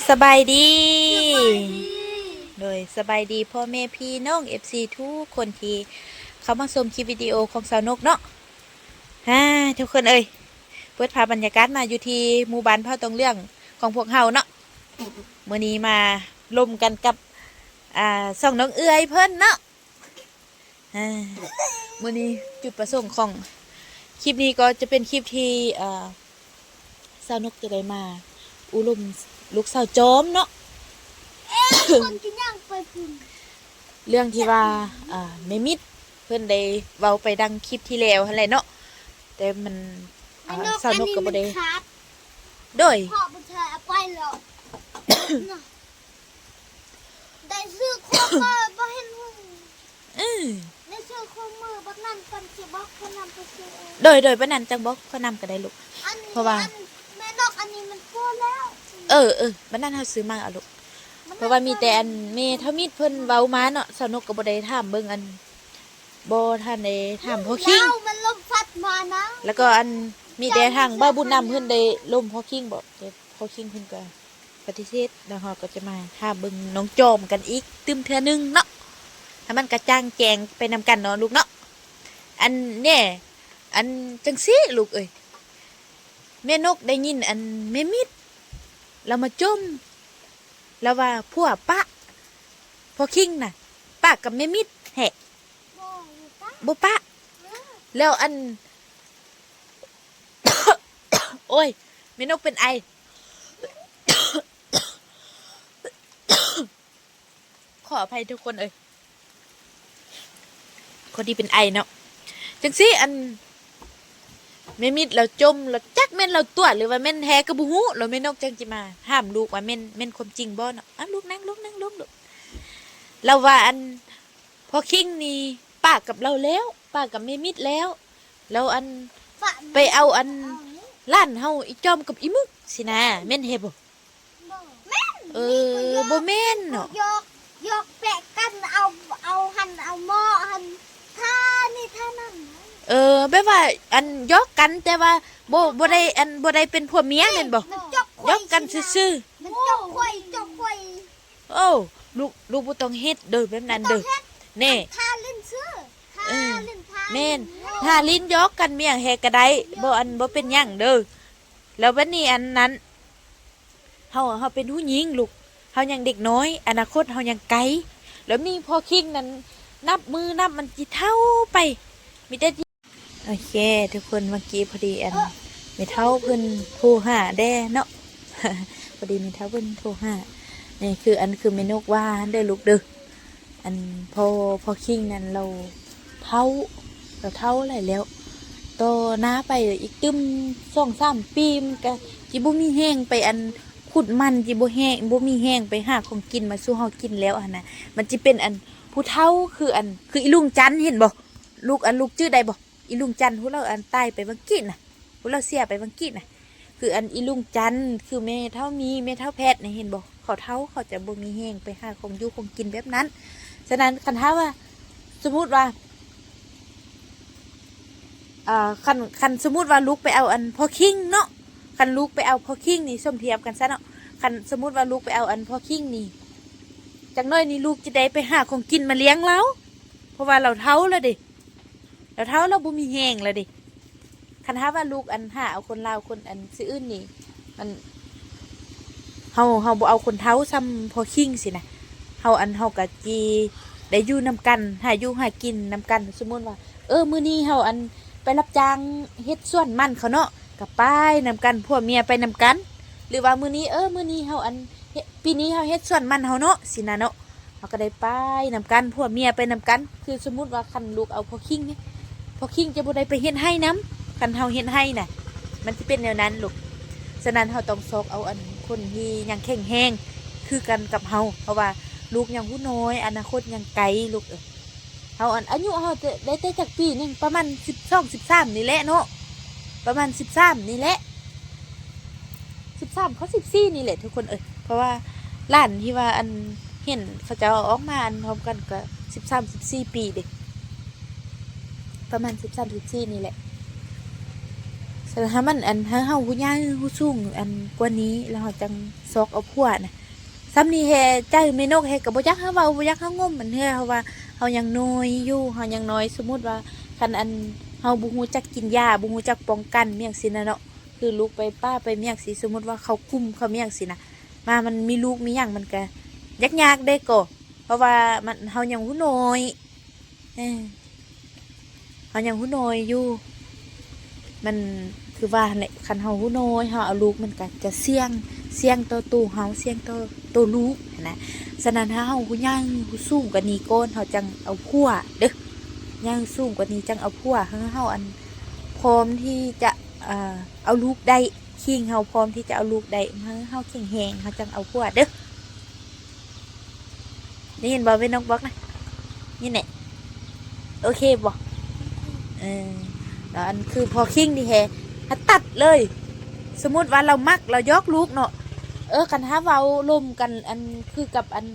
ສະບາຍດີ ສະບາຍດີ ໂດຍ ສະບາຍດີພໍ່ແມ່ພີ່ນ້ອງເອັຟຊີທຸກຄົນທີ່ເຂົ້າມາຊົມຄລິບວິດີໂອຂອງສາວນົກເນາະ. ອາ ທຸກຄົນເອີຍ ເປີດພາບບັນຍາກາດມາຢູ່ທີ່ໝູ່ບ້ານເຜົ່າຕອງເຫຼືອງຂອງພວກເຮົາເນາະ. ມື້ນີ້ມາລົມກັນກັບ ອາ ຊ່ອງນ້ອງເອື້ອຍເພິ່ນເນາະ. ອາ ມື້ນີ້ຈຸດປະສົງຂອງຄລິບນີ້ກໍຈະເປັນຄລິບທີ່ ເອີ ສາວນົກຈະໄດ້ມາອຸລົມລູກສາວຈອມເນາະ ເລື່ອງທີ່ວ່າ ອາ ແມ່ມິດເພິ່ນໄດ້ເວົ້າໄປດັ່ງຄລິບທີ່ແລ້ວຫັ້ນແຫຼະເນາະ. ແຕ່ມັນ ອາ ສາວນົກກໍບໍ່ໄດ້ ໂດຍ ໄດ້ຊື້ຂອງມາບໍ່ເຫັນຫຸງ ອື ໄດ້ຊື້ຂອງມາບັດນັ້ນກ່ອນຊິບອກຂ້ອຍນຳໄປຊື້ເອງ. ໂດຍ ໂດຍ ບັດນັ້ນຈັ່ງບອກຂ້ອຍນຳກໍໄດ້ລູກ ອັນ ເພາະວ່າ ອັນ ແມ່ນົກ ອັນນີ້ມັນພໍແລ້ວ. ເອີ ເອີ ບັດນັ້ນເຮົາຊື້ມາເອົາລູກ ເພາະວ່າມີແຕ່ອັນແມ່ເຖົ້າມິດເພິ່ນເວົ້າມາເນາະ. ສາວນົກກໍບໍ່ໄດ້ຖາມເບິ່ງ ອັນ ບໍ່ທັນໄດ້ຖາມພໍ່ຄິງ ມັນລົມພັດມານະ ແລ້ວກໍອັນ ມີແຕ່ທາງບ່າວບຸນນຳເພິ່ນໄດ້ລົມພໍ່ຄິງບໍ ແຕ່ພໍ່ຄິງເພິ່ນກໍ ປະຕິເສດ. ແລ້ວເຮົາກໍຈະມາຖ້າເບິ່ງນ້ອງຈອມກັນອີກຕື່ມເທື່ອໜຶ່ງເນາະ ໃຫ້ມັນກະຈ່າງແຈ້ງໄປນຳກັນເນາະລູກເນາະ. ອັນແນ່ ອັນຈັ່ງຊີ້ລູກເອີຍ ແມ່ນົກໄດ້ຍິນອັນແມ່ມິດລາວມາຈົ່ມ ລາວວ່າຜົວປະພໍ່ຄິງນະ ປະກັບແມ່ມິດແທ້ ບໍ່ປະ ແລ້ວອັນ ໂອ້ຍ ແມ່ນົກເປັນໄອ ຂໍອະໄພທຸກຄົນເອີຍ ຄົນທີ່ເປັນໄອເນາະ. ຈັ່ງຊີ້ ອັນ ແມ່ມິດລາວຈົ່ມ ລາວຈັກແມ່ນລາວຕົວະ ຫຼືວ່າແມ່ນແທ້ກໍບໍ່ຮູ້ ແລ້ວແມ່ນົກຈັ່ງຊິມາຖາມລູກວ່າແມ່ນ ແມ່ນຄວາມຈິງບໍ່ເນາະ. ອາ ລູກນັ່ງລົງ ນັ່ງລົງລູກ ລາວວ່າອັນ ພໍ່ຄິງນີ້ປະກັບລາວແລ້ວ ປະກັບແມ່ມິດແລ້ວ ແລ້ວອັນ ໄປເອົາອັນ ຫຼານເຮົາ ອີຈອມກັບອີມຶກຊີ້ນະ ແມ່ນແທ້ບໍ່? ບໍ່ແມ່ນ ເອີ ບໍ່ແມ່ນເນາະ ຢອກ ຢອກແປະກັນ ເອົາ ເອົາຫັ້ນເອົາໝໍ້ຫັ້ນ ທ່ານີ້ທ່ານັ້ນ. ເອີ ແບບວ່າອັນຢອກກັນ ແຕ່ວ່າບໍ່ ບໍ່ໄດ້ອັນ ບໍ່ໄດ້ເປັນຜົວເມຍແມ່ນບໍ່? ຢອກກັນຊື່ໆ ມັນຢອກຂ້ອຍ ຢອກຂ້ອຍ. ໂອ້ ລູກ ລູກບໍ່ຕ້ອງເຮັດເດີ ແບບນັ້ນເດີ ແນ່ ທ່າຫຼິ້ນຊື່ ທ່າຫຼິ້ນ ທ່າ ແມ່ນ ຫຼິ້ນ ທ່າຫຼິ້ນຢອກກັນ ມີຫຍັງແຮກະໄດ້ ບໍ່ອັນ ບໍ່ເປັນຫຍັງເດີ. ແລ້ວບັດນີ້ອັນນັ້ນ ເຮົາ ເຮົາເປັນຜູ້ຍິງລູກ ເຮົາຍັງເດັກນ້ອຍ ອະນາຄົດເຮົາຍັງໄກ ແລ້ວນີ້ພໍ່ຄິງນັ້ນ ນັບມື້ນັບມັນຊິເຖົ້າໄປ ມີແຕ່ ໂອເຄ ທຸກຄົນ ເມື່ອກີ້ພໍດີອັນ ແມ່ເຖົ້າເພິ່ນໂທຫາແດ່ເນາະ ພໍດີແມ່ເຖົ້າເພິ່ນໂທຫາ. ນີ້ຄືອັນ ຄືແມ່ນົກວ່າຫັ້ນເດີລູກເດີ ອັນ ພໍ່ ພໍ່ຄິງນັ້ນລາວເຖົ້າ ລາວເຖົ້າຫຼາຍແລ້ວ ຕໍ່ໜ້າໄປອີກຕື່ມສອງສາມປີ ມັນກະຊິບໍ່ມີແຮງໄປອັນ ຂຸດມັນ ຊິບໍ່ແຮງ ບໍ່ມີແຮງໄປຫາຂອງກິນມາສູ່ເຮົາກິນແລ້ວຫັ້ນນະ. ມັນຊິເປັນອັນ ຜູ້ເຖົ້າ ຄືອັນ ຄືອີລຸງຈັນ ເຫັນບໍ່? ລູກ ອັນ ລູກຈື່ໄດ້ບໍ່? ອີລຸງຈັນ ຜູ້ລາວອັນຕາຍໄປຫວ່າງກີ້ນະ ຜູ້ລາວເສຍໄປຫວ່າງກີ້ນະ ຄືອັນອີລຸງຈັນ ຄືແມ່ເຖົ້າມີ ແມ່ເຖົ້າແພັດນະ ເຫັນບໍ່? ເຂົາເຖົ້າ ເຂົາຈະບໍ່ມີແຮງໄປຫາຂອງຢູ່ຂອງກິນແບບນັ້ນ. ສະນັ້ນ ຄັນຖ້າວ່າ ສົມມຸດວ່າ ເອີ ຄັນ ຄັນສົມມຸດວ່າລູກໄປເອົາອັນພໍ່ຄິງເນາະ ຄັນລູກໄປເອົາພໍ່ຄິງນີ້ ສົມທຽບກັນຊະເນາະ ຄັນສົມມຸດວ່າລູກໄປເອົາອັນພໍ່ຄິງນີ້ ຈັກໜ້ອຍນີ້ລູກຈະໄດ້ໄປຫາຂອງກິນມາລ້ຽງລາວ ເພາະວ່າລາວເຖົ້າແລ້ວເດ້. ລາວເຖົ້າລາວບໍ່ມີແຮງແລ້ວເດ້. ຄັນຖ້າວ່າລູກອັນຫາເອົາຄົນລາວຄົນອັນຊື່ອື່ນນີ້ ມັນ ເຮົາ ເຮົາບໍ່ເອົາຄົນເຖົ້າຊ່ຳພໍ່ຄິງຊີ້ນະ ເຮົາອັນ ເຮົາກະຊິໄດ້ຢູ່ນຳກັນ ຫາຢູ່ຫາກິນນຳກັນ. ສົມມຸດວ່າ ເອີ ມື້ນີ້ເຮົາອັນໄປຮັບຈ້າງເຮັດສວນມັນເຂົາເນາະ ກະໄປນຳກັນ ຜົວເມຍໄປນຳກັນ ຫຼືວ່າມື້ນີ້ ເອີ ມື້ນີ້ເຮົາອັນ ເຮັດ ປີນີ້ເຮົາເຮັດສວນມັນເຮົາເນາະ ຊີ້ນະເນາະ ເຮົາກໍໄດ້ໄປນຳກັນ ຜົວເມຍໄປນຳກັນ. ຄືສົມມຸດວ່າຄັນລູກເອົາພໍ່ຄິງນີ້ ພໍ່ຄິງຈະບໍ່ໄດ້ໄປເຮັດໄຮ່ນຳ ຄັນເຮົາເຮັດໄຮ່ນະ ມັນຊິເປັນແນວນັ້ນລູກ. ສະນັ້ນເຮົາຕ້ອງຊອກເອົາອັນຄົນທີ່ຍັງແຂງແຮງຄືກັນກັບເຮົາ ເພາະວ່າລູກຍັງຜູ້ນ້ອຍ ອະນາຄົດຍັງໄກລູກເອີຍ. ເຮົາອັນ ອາຍຸເຮົາໄດ້ແຕ່ຈັກປີໜຶ່ງ ປະມານສິບສອງ ສິບສາມນີ້ແຫຼະເນາະ ປະມານສິບສາມນີ້ແຫຼະ ສິບສາມເຂົ້າສິບສີ່ນີ້ແຫຼະທຸກຄົນເອີຍ. ເພາະວ່າຫຼານທີ່ວ່າອັນເຫັນເຂົາເຈົ້າເອົາອອກມາອັນພ້ອມກັນກໍສິບສາມ ສິບສີ່ປີເດ້ ປະມານສິບສາມ ສິບສີ່ນີ້ແຫຼະ ສິ ຖ້າມັນ ອັນ ຖ້າເຮົາຮູ້ໃຫຍ່ຮູ້ສູງ ອັນ ກວ່ານີ້ ແລ້ວເຮົາຈັ່ງຊອກເອົາຜົວນະ. ສ່ຳນີ້ແທ້ ໃຈແມ່ນົກແທ້ກໍບໍ່ຢາກໃຫ້ເວົ້າ ບໍ່ຢາກໃຫ້ງົມ ອັນເທື່ອ ເພາະວ່າເຮົາຍັງນ້ອຍຢູ່ ເຮົາຍັງນ້ອຍ. ສົມມຸດວ່າ ຄັນ ອັນ ເຮົາບໍ່ຮູ້ຈັກກິນຢາ ບໍ່ຮູ້ຈັກປ້ອງກັນ ແມ່ນຫຍັງຊີ້ນະເນາະ ຄືລູກໄປປ່າໄປແມ່ນຫຍັງຊີ້ ສົມມຸດວ່າເຂົາກຸມເຂົາແມ່ນຫຍັງຊີ້ນະ ມາມັນມີລູກມີຫຍັງ ມັນກະຍາກໆເດ້ກໍ ເພາະວ່າມັນ ເຮົາຍັງຮູ້ນ້ອຍ ເອີ ເຮົາຍັງຮູ້ນ້ອຍຢູ່. ມັນຄືວ່າຫັ້ນແຫຼະ ຄັນເຮົາຮູ້ນ້ອຍ ເຮົາເອົາລູກ ມັນກະຈະສ່ຽງ ສ່ຽງຕໍ່ໂຕເຮົາ ສ່ຽງຕໍ່ໂຕລູກຫັ້ນນະ. ສະນັ້ນ ຖ້າເຮົາຮູ້ໃຫຍ່ຮູ້ສູງກວ່ານີ້ກ່ອນ ເຮົາຈັ່ງເອົາຜົວເດີ້ ໃຫຍ່ສູງກວ່ານີ້ຈັ່ງເອົາຜົວ ເຮົາ ເຮົາ ອັນ ພ້ອມທີ່ຈະ ເອີ ເອົາລູກໄດ້ ຄີງເຮົາພ້ອມທີ່ຈະເອົາລູກໄດ້ ເຮົາ ເຮົາແຂງແຮງ ເຮົາຈັ່ງເອົາຜົວເດີ້. ໄດ້ຍິນບໍ່ແມ່ນົກບອກນະ? ນີ້ແຫຼະ ໂອເຄບໍ່? ເອີ ແລ້ວອັນຄືພໍ່ຄີງນີ້ແທ້ ຫາຕັດເລີຍ. ສົມມຸດວ່າລາວມັກ ລາວຢອກລູກເນາະ ເອີ ຄັນຫາເວົ້າລົມກັນ ອັນ ຄືກັບ ອັນ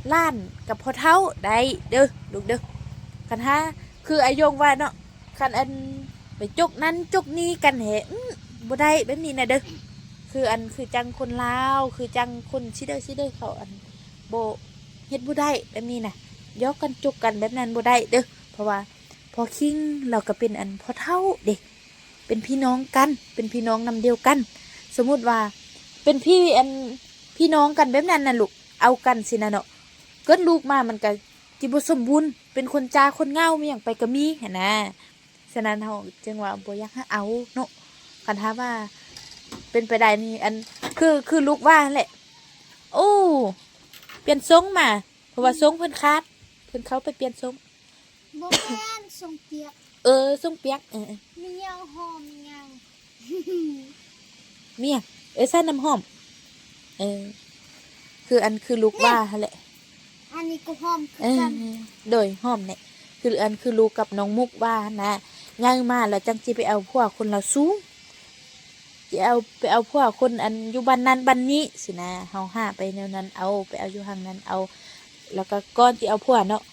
ຫຼານກັບພໍ່ເຖົ້າໄດ້ເດີ້ລູກເດີ້. ຄັນຫາ ຄືອາຍົງວ່າເນາະ ຄັນອັນໄປຈົກນັ້ນຈົກນີ້ກັນແທ້ ອື ບໍ່ໄດ້ແບບນີ້ນະເດີ້. ຄືອັນ ຄືຈັ່ງຄົນລາວ ຄືຈັ່ງຄົນຊີ້ເດີ້ ຊີ້ເດີ້ ເຂົາອັນ ບໍ່ ເຮັດບໍ່ໄດ້ແບບນີ້ນະ ຢອກກັນຈົກກັນແບບນັ້ນບໍ່ໄດ້ເດີ້. ເພາະວ່າພໍ່ຄີງລາວກໍເປັນອັນພໍ່ເຖົ້າເດ້ ເປັນພີ່ນ້ອງກັນ ເປັນພີ່ນ້ອງນຳດຽວກັນ. ສົມມຸດວ່າເປັນພີ່ ອັນ ພີ່ນ້ອງກັນແບບນັ້ນນະລູກ ເອົາກັນຊີ້ນະເນາະ ເກີດລູກມາມັນກໍ ທີ່ບໍ່ສົມບູນ ເປັນຄົນຈ້າຄົນເຫງົາ ມີຫຍັງໄປກໍມີຫັ້ນນະ. ສະນັ້ນເຮົາຈຶ່ງວ່າບໍ່ຢາກໃຫ້ເອົາເນາະ. ຄັນຖ້າວ່າເປັນໄປໄດ້ນີ້ ອັນ ຄື ຄືລູກວ່າຫັ້ນແຫຼະ ໂອ້ ປ່ຽນຊົງມາ ເພາະວ່າຊົງເພິ່ນຂາດ ເພິ່ນເຂົ້າໄປປ່ຽນຊົງ. ບໍ່ແມ່ນຊົງປຽກ ເອີ ຊົງປຽກ ເອີ ມີຫຍັງຫອມຫຍັງ ມີຫຍັງ ເອີ ໃສ່ນ້ຳຫອມ ເອີ ຄືອັນ ຄືລູກວ່າຫັ້ນແຫຼະ. ອັນນີ້ກໍຫອມຄືກັນ ເອີ ໂດຍ ຫອມແຫຼະ ຄືອັນ ຄືລູກກັບນ້ອງມຸກວ່າຫັ້ນນະ ໃຫຍ່ມາແລ້ວຈັ່ງຊິໄປເອົາຜົວຄົນລາວສູງ ຊິເອົາ ໄປເອົາຜົວຄົນອັນຢູ່ບ້ານນັ້ນບ້ານນີ້ຊີ້ນະ ເຮົາຫາໄປແນວນັ້ນເອົາ ໄປເອົາຢູ່ຫ້າງນັ້ນເອົາ. ແລ້ວກໍກ່ອນຊິເອົາຜົວເນາະ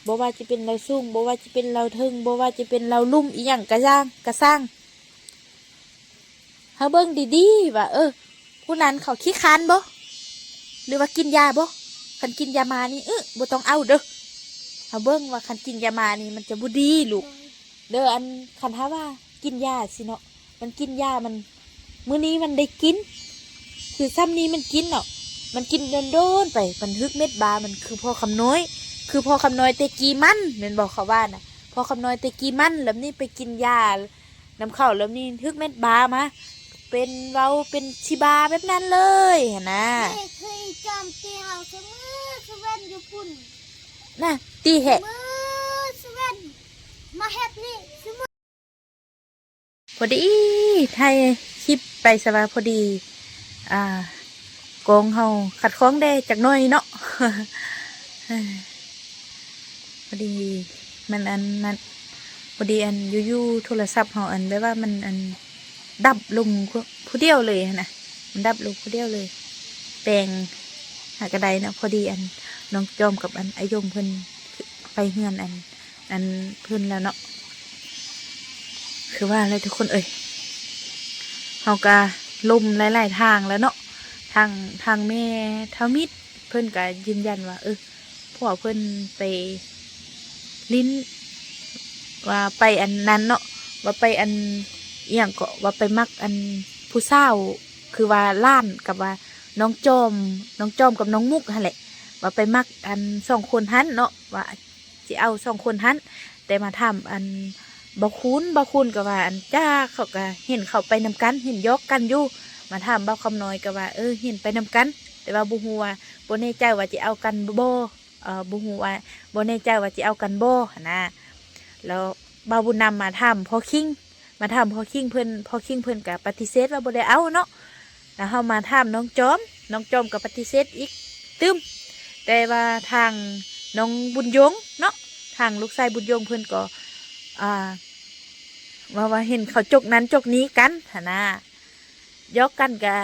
ບໍ່ວ່າຈະເປັນລາວສູງ ບໍ່ວ່າຈະເປັນລາວເທິງ ບໍ່ວ່າຈະເປັນລາວລຸ່ມ ອີ່ຫຍັງກະຢ່າງ ກະຊ່າງ ເຮົາເບິ່ງດີໆວ່າ ເອີ ຜູ້ນັ້ນເຂົາຂີ້ຄ້ານບໍ່ ຫຼືວ່າກິນຢາບໍ່? ຄັນກິນຢາມານີ້ ອື ບໍ່ຕ້ອງເອົາເດີ້. ເຮົາເບິ່ງວ່າຄັນກິນຢາມານີ້ມັນຈະບໍ່ດີລູກເດີ້. ອັນ ຄັນຖ້າວ່າກິນຢາຊີ້ເນາະ ມັນກິນຢາ ມັນ ມື້ນີ້ມັນໄດ້ກິນ ຄືຊ່ຳນີ້ມັນກິນເນາະ ມັນກິນໂດນໆໄປ ມັນຮຶກເມັດບາ ມັນຄືພໍ່ຄຳນ້ອຍ ຄືພໍ່ຄຳນ້ອຍແຕ່ກີ້ມັນ ແມ່ນບໍ່ ເຂົາວ່ານະ ພໍ່ຄຳນ້ອຍແຕ່ກີ້ມັນ. ແລ້ວນີ້ໄປກິນຢາ ນຳເຂົາ ແລ້ວນີ້ຮຶກເມັດບາມາ ເປັນເວົ້າເປັນຊິບາແບບນັ້ນເລີຍຫັ້ນນະ. ເຄີຍ ເຄີຍຈອມຕີເຮົາຊຸມື້ຊຸເວັນຢູ່ພຸ້ນນະ ຕີແຮະ ຊຸມື້ຊຸເວັນ ມາເຮັດນີ້ຊຸມື້. ພໍດີຖ່າຍຄລິບໄປຊະວ່າ ພໍດີ ອ່າ ກ້ອງເຮົາຂັດຂ້ອງແດ່ຈັກໜ້ອຍເນາະ. ພໍດີມັນອັນນັ້ນ ພໍດີອັນຢູ່ໆໂທລະສັບເຮົາອັນແບບວ່າມັນອັນດັບລົງຜູ້ດຽວເລີຍຫັ້ນນະ ມັນດັບລົງຜູ້ດຽວເລີຍ. ແປງຫາກະໄດ້ເນາະ ພໍດີອັນນ້ອງຈອມກັບອັນອາຍົງເພິ່ນໄປເຮືອນອັນ ອັນເພິ່ນແລ້ວເນາະ. ຄືວ່າແຫຼະທຸກຄົນເອີຍ ເຮົາກະລົມຫຼາຍໆທາງແລ້ວເນາະ ທາງ ທາງແມ່ເຖົ້າມິດ ເພິ່ນກະຢືນຢັນວ່າ ເອີ ຜົວເພິ່ນໄປຫຼິ້ນ ວ່າໄປອັນນັ້ນເນາະ ວ່າໄປອັນ ອີ່ຫຍັງເກາະ ວ່າໄປມັກອັນຜູ້ສາວ ຄືວ່າຫຼານກັບວ່ານ້ອງຈອມ ນ້ອງຈອມກັບນ້ອງມຸກຫັ້ນແຫຼະ ວ່າໄປມັກອັນສອງຄົນຫັ້ນເນາະ ວ່າຊິເອົາສອງຄົນຫັ້ນ. ແຕ່ມາຖາມອັນບ່າວຄູນ ບ່າວຄູນກໍວ່າອັນ ຈ້າ ເຂົາກໍເຫັນເຂົາໄປນຳກັນ ເຫັນຢອກກັນຢູ່. ມາຖາມບ່າວຄຳນ້ອຍກໍວ່າ ເອີ ເຫັນໄປນຳກັນ ແຕ່ວ່າບໍ່ຮູ້ວ່າ ບໍ່ແນ່ໃຈວ່າຊິເອົາກັນບໍ່ ເອີ ບໍ່ຮູ້ວ່າ ບໍ່ແນ່ໃຈວ່າຊິເອົາກັນບໍ່ຫັ້ນນະ. ແລ້ວບ່າວບຸນນຳມາຖາມພໍ່ຄິງ ມາຖາມພໍ່ຄິງເພິ່ນ ພໍ່ຄິງເພິ່ນກໍປະຕິເສດວ່າບໍ່ໄດ້ເອົາເນາະ. ແລ້ວເຮົາມາຖາມນ້ອງຈອມ ນ້ອງຈອມກໍປະຕິເສດອີກຕື່ມ. ແຕ່ວ່າທາງນ້ອງບຸນຍົງເນາະ ທາງລູກຊາຍບຸນຍົງເພິ່ນກໍ ອ່າ ວ່າ ວ່າເຫັນເຂົາຈົກນັ້ນຈົກນີ້ກັນຫັ້ນນະ ຢອກກັນກໍ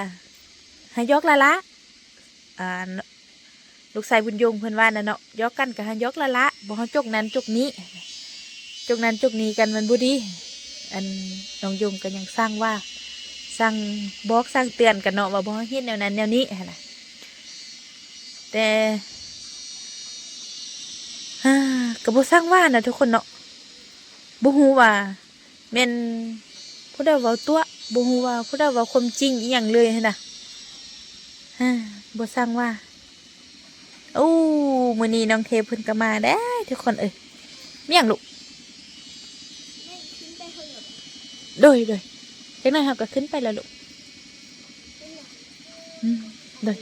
ໃຫ້ຢອກຫຼ້າໆ ອ່າ ລູກຊາຍບຸນຍົງເພິ່ນວ່ານະເນາະ ຢອກກັນກໍໃຫ້ຢອກຫຼ້າໆ ບໍ່ໃຫ້ຈົກນັ້ນຈົກນີ້ ຈົກນັ້ນຈົກນີ້ກັນມັນບໍ່ດີ. ອັນນ້ອງຢົງກໍຍັງສັ່ງວ່າ ສັ່ງບອກສັ່ງເຕືອນກັນເນາະ ວ່າບໍ່ໃຫ້ເຮັດແນວນັ້ນແນວນີ້ຫັ້ນນະ ແຕ່ ກໍບໍ່ຊ່າງວ່ານະທຸກຄົນເນາະ ບໍ່ຮູ້ວ່າແມ່ນຜູ້ໃດເວົ້າຕົວະ ບໍ່ຮູ້ວ່າຜູ້ໃດເວົ້າຄວາມຈິງອີ່ຫຍັງເລີຍຫັ້ນນະ ບໍ່ຊ່າງວ່າ. ໂອ້ ມື້ນີ້ນ້ອງເທບເພິ່ນກໍມາແດ່ທຸກຄົນເອີຍ. ແມ່ນຫຍັງລູກ? ໂດຍ ໂດຍ ຈັກໜ້ອຍເຮົາກໍຂຶ້ນໄປແລ້ວລູກ. ອືມ ໂດຍ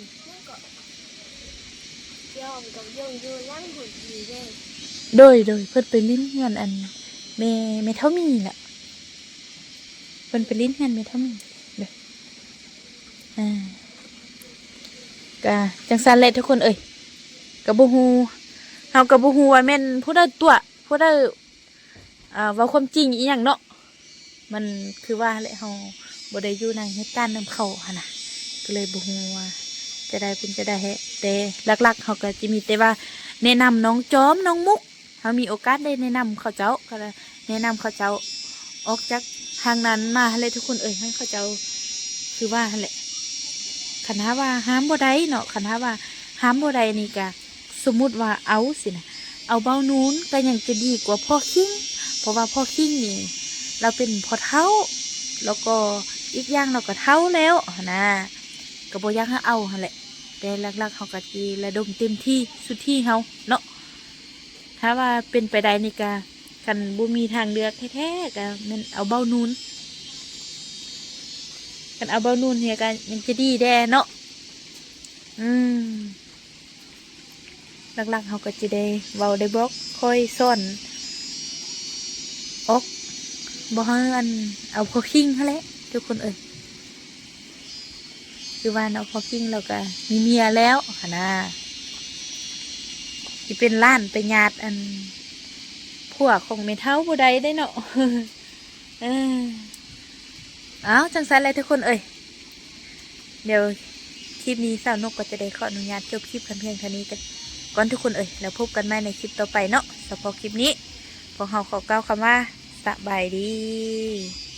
ໂດຍ ໂດຍ ເພິ່ນໄປຫຼິ້ນເຮືອນອັນແມ່ ແມ່ເຖົ້າໝີລະ ເພິ່ນໄປຫຼິ້ນເຮືອນແມ່ເຖົ້າໝີ ໂດຍ ອ່າ ກະຈັ່ງຊັ້ນແຫຼະທຸກຄົນເອີຍ ກະບໍ່ຮູ້ ເຮົາກະບໍ່ຮູ້ວ່າແມ່ນຜູ້ໃດຕົວະ ຜູ້ໃດ ອ່າ ເວົ້າຄວາມຈິງອີ່ຫຍັງເນາະ ມັນຄືວ່າແຫຼະ ເຮົາບໍ່ໄດ້ຢູ່ໃນເຫດການນຳເຂົາຫັ້ນນະ ກໍເລີຍບໍ່ຮູ້ວ່າຈະໄດ້ເປັນຈະໄດ້ແທ້ ແຕ່ຫຼັກໆ ເຮົາກໍຈະມີແຕ່ວ່າແນະນຳນ້ອງຈອມ ນ້ອງມຸກ ເຮົາມີໂອກາດໄດ້ແນະນຳເຂົາເຈົ້າ ກໍແນະນຳເຂົາເຈົ້າອອກຈາກທາງນັ້ນມາຫັ້ນແຫຼະທຸກຄົນເອີຍ ໃຫ້ເຂົາເຈົ້າ ຄືວ່າຫັ້ນແຫຼະ ຄັນຫາວ່າຫ້າມບໍ່ໄດ້ເນາະ ຄັນຫາວ່າຫ້າມບໍ່ໄດ້ນີ້ກະ ສົມມຸດວ່າເອົາຊີ້ນະ ເອົາເບົານູນກໍຍັງຈະດີກວ່າພໍ່ຄິງ ເພາະວ່າພໍ່ຄິງນີ້ລາວເປັນພໍ່ເຖົ້າ ແລ້ວກໍອີກຢ່າງລາວກໍເຖົ້າແລ້ວຫັ້ນນະ ກໍບໍ່ຢາກໃຫ້ເອົາຫັ້ນແຫຼະ ແຕ່ຫຼັກໆ ເຮົາກໍຊິລະດົມເຕັມທີ່ສຸດທີ່ເຮົາເນາະ ຖ້າວ່າເປັນໄປໄດ້ນີ້ກະ ຄັນບໍ່ມີທາງເລືອກແທ້ໆ ກະແມ່ນເອົາເບົານູນ ຄັນເອົາເບົານູນເຮັດກະຍັງຈະດີແດ່ເນາະ ອືມ ຫຼັກໆ ເຮົາກໍຈະໄດ້ເວົ້າໄດ້ບອກ ຄອຍສອນອອກ ບໍ່ໃຫ້ອັນ ເອົາພໍ່ຄິງຫັ້ນແຫຼະທຸກຄົນເອີຍ ຄືວ່າເນາະ ພໍ່ຄິງລາວກໍມີເມຍແລ້ວຫັ້ນນະ ຊິເປັນຫຼານໄປຍາດອັນ ຜົວຂອງແມ່ເຖົ້າບໍ່ໄດ້ເດ້ເນາະ ເອີ ເອົາ ຈັ່ງຊັ້ນແຫຼະທຸກຄົນເອີຍ ດຽວຄລິບນີ້ສາວນົກກໍຈະໄດ້ຂໍອະນຸຍາດຈົບຄລິບພຽງເທົ່ານີ້ກ່ອນທຸກຄົນເອີຍ ແລ້ວພົບກັນໃໝ່ໃນຄລິບຕໍ່ໄປເນາະ ສະເພາະຄລິບນີ້ ພວກເຮົາຂໍກ່າວຄຳວ່າ ສະບາຍດີ.